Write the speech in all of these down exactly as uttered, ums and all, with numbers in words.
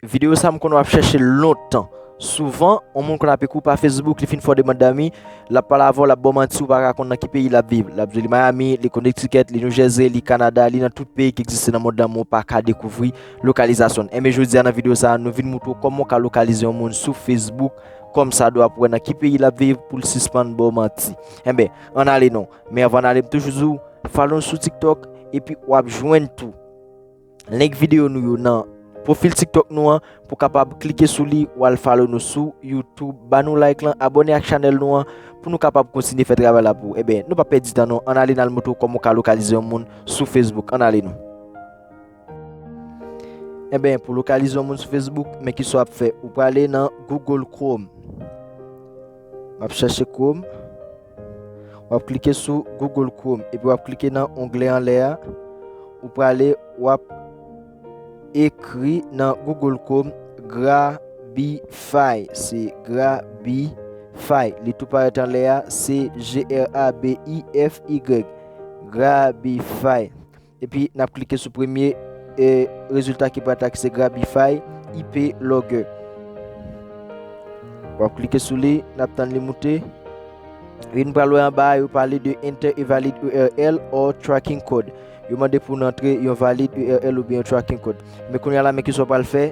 Videyo sa m konn w ap chèche l lontan. Souvan, yon moun konn ap ekri w pa Facebook, li fin fè w demann dami, l ap pale avè w, l ap ba w manti, ou pa ka konn nan ki peyi l ap viv. L ap di w li Miami, li Connecticut, li New Jersey, li Canada, li nan tout peyi ki egziste nan mond lan, men w pa ka dekouvri lokalizasyon l. Enben, jodi a nan videyo sa a, nou vin montre w kòman w ka lokalize yon moun sou Facebook, kòmsadwa pou w wè nan ki peyi l ap viv, pou l sispann ba w manti. Enben, ann ale non. Men anvan n ale, m toujou di w, follow n sou TikTok, epi w ap jwenn tou link videyo nou yo nan pwofil TikTok nou an, pou w kapab klike sou li, w al follow nou sou YouTube, ba nou like lan, abòne ak chanèl nou an, pou nou kapab kontinye fè travay la pou ou. Enben, nou pa pèdi tan non, ann ale n al montre w kòman w ka lokalize yon moun sou Facebook. Ann ale non. Enben, pou lokalize yon moun sou Facebook, men kisa w ap fè? Ou prale nan Google Chrome. M ap chèche Chrome. W ap klike sou Google Chrome, epi w ap klike nan onglè anlè a. Ou prale, w ap ekri nan Google Chrome Grabify. Se Grabify. Li tou parèt anlè a, se G R A B I F Y. Grabify. Epi n ap klike sou premye, e, rezilta ki parèt la, ki se Grabify I P Logger. W ap klike sou li, n ap tann li moute. Epi n pral wè anba a, yo pale de enter a valid U R L or tracking code. Yo mande pou n antre yon valid U R L oubyen yon tracking code. Men kounye a la, men kisa w pral fè?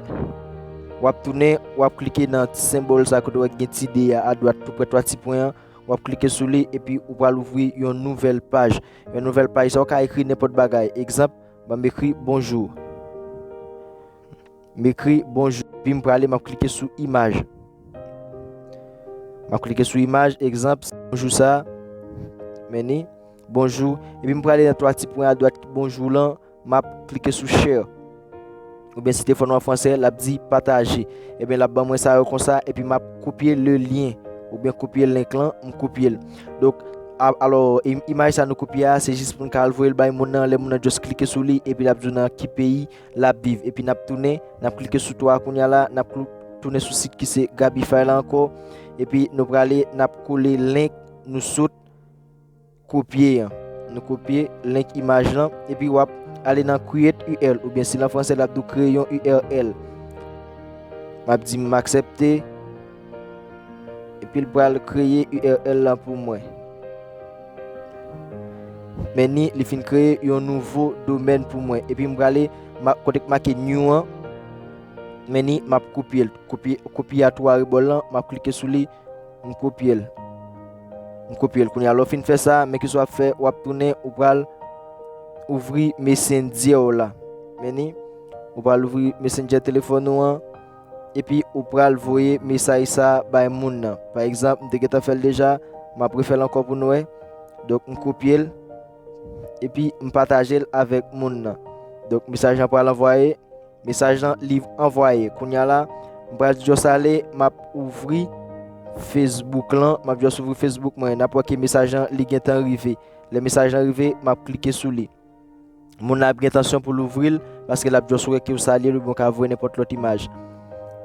W ap tounen, w ap klike nan ti senbòl sa kote w wè gen ti de a adwat, tou prè twa ti pwen an. W ap klike sou li, epi ou pral ouvri yon nouvèl paj. Yon nouvèl paj sa, ou ka ekri nenpòt bagay. Egzanp, ban m ekri bonjou. M ekri bonjou. Epi m prale, m ap klike sou imaj. M ap klike sou imaj, egzanp, bonjou sa. Men ni, bonjou. Epi m prale nan twa ti pwen adwat bonjou lan, m ap klike sou share. Oubyen si te fè w nan fransè, l ap di pataje. Ebyen, l ap ban mwen sa yo konsa, epi m ap kopye le lyen, oubyen kopye link lan, m kopye l. Donk, a-, alò, im-, imaj sa nou kopye a, se jis pou n ka al voye l bay moun nan, lè moun nan just klike sou li, epi l ap di w nan ki peyi l ap viv. Epi n ap tounen, n ap klike sou twa a kounye a la, n ap klou-, tounen sou sit ki se Grabify la ankò, epi nou prale, n ap kole link nou sot kopye an. Nou kopye link imaj lan, epi w ap ale nan create U R L, oubyen si l an fransè, l ap di w kreye yon U R L. M ap di m aksepte, epi l pral kreye U R L lan pou mwen. Men ni, li fin kreye yon nouvo domèn pou mwen. Epi m prale, ma-, kote k make new an, men ni, m ap kopye l. Kopye, kopye a tou a rebò l lan, m ap klike sou li, m kopye l. M kopye l. Kounye a, lè w fin fè sa, men kisa w ap fè? W ap tounen, ou pral ouvri Messenger w la. Men ni, ou pral ouvri Messenger telefòn ou an, epi ou pral voye mesaj sa bay moun nan. Pa egzanp, m te gentan fè l deja, m ap refè l ankò pou nou wè. Donk, m kopye l, epi m pataje l avèk moun nan. Donk, mesaj lan pral anvwaye. Mesaj lan li anvwaye. Kounye a la, m pral just ale, m ap ouvri Facebook lan, m ap just ouvri Facebook mwen. N ap wè ke mesaj lan li gentan rive. Lè mesaj lan rive, m ap klike sou li. Moun nan ap gen tansyon pou l ouvri l, paske l ap just wè ke w salye l oubyen w ka voye nenpòt lòt imaj.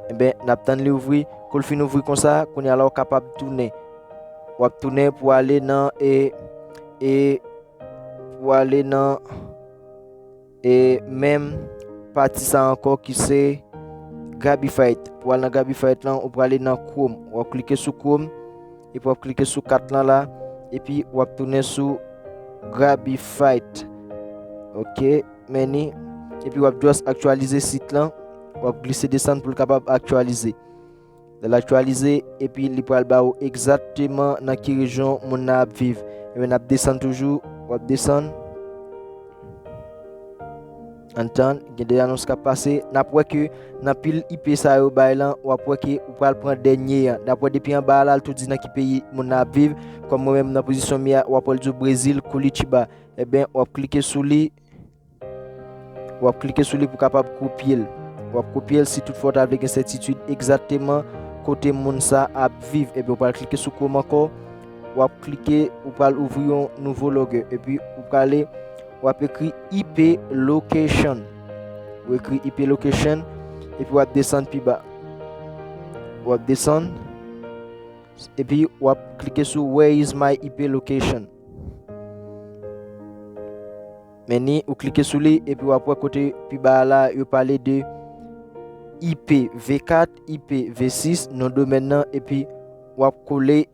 Enben, n ap tann li ouvri. Kou l fin ouvri konsa, kounye a la, w kapab tounen. W ap tounen pou ale nan, e, e, pou ale nan, e, menm pati sa ankò ki se Grabify. Pou al nan Grabify lan, ou prale nan Chrome. W ap klike sou Chrome, epi w ap klike sou kat lan la, epi w ap tounen sou Grabify. Ok, men ni, epi w ap just aktyalize sit lan, w ap glise desann pou l kapab aktyalize. Lè l aktyalize, epi li pral ba ou egzakteman nan ki rejyon moun nan ap viv. Ebyen, n ap desann toujou, w ap desann. Ann tann, gen de anons k ap pase. N ap wè ke nan pil I P sa yo bay lan, w ap wè ke ou pral pran dènye an. N ap wè depi anba a la, l tou di nan ki peyi moun nan ap viv. Kòm mwen menm nan pozisyon m ye a, w ap wè l di w Brezil, Curitiba. Ebyen, w ap klike sou li. W ap klike sou li pou w kapab kopye l. W ap kopye l si toutfwa w ta vle gen sètitid egzakteman kote moun sa ap viv. Ebyen, ou pral klike sou Chrome ankò. W ap klike, ou pral ouvri yon nouvo logger. Epi, ou prale, w ap ekri I P location. Ou ekri I P location, epi w ap desann pi ba. W ap desann, epi w ap klike sou Where is my I P location? Men ni, ou klike sou li, epi w ap wè kote pi ba a la, yo pale de I P V kat, I P V sis, non domèn nan, epi w ap kole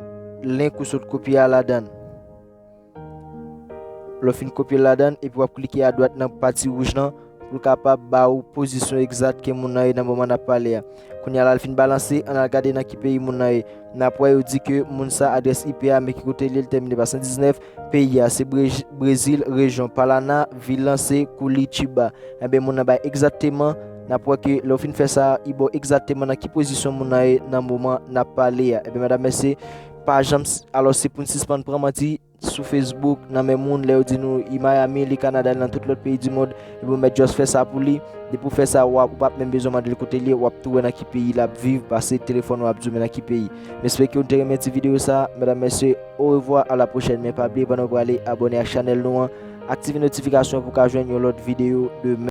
link ou sot kopye a ladan l. Lè w fin kopye l ladan l, epi w ap klike adwat nan pati wouj lan pou l kapab ba ou pozisyon egzat ke moun nan ye nan moman n ap pale a. Kounye a la, l fin balanse, ann al gade nan ki peyi moun nan ye. N ap wè yo di ke moun sa adrès I P a, men ki kote l ye, l tèmine pa san diznèf. Peyi a se Brezil, rejyon Paraná, vil lan se Curitiba. Enben, moun nan bay egzakteman, n ap wè ke lè w fin fè sa, li ba w egzakteman nan ki pozisyon moun nan ye nan moman n ap pale a. Enben, medam, mesye, pa janm, alò, se pou n sispann pran manti sou Facebook nan men moun, lè yo di nou li Miami, li Kanada, li nan tout lòt peyi di mond, epi w mèt just fè sa pou li. Depi w fè sa, w ap, ou p ap menm bezwen mande l kote l ye, w ap tou wè nan ki peyi l ap viv, pase telefòn w ap di w men nan ki peyi. M espere ke w te renmen ti videyo sa. Medam, mesye, orevwa, a la pwochèn. Men pa bliye, pandan w prale, abòne ak chanèl nou an, aktive notifikasyon pou w ka jwenn yon lòt videyo demen.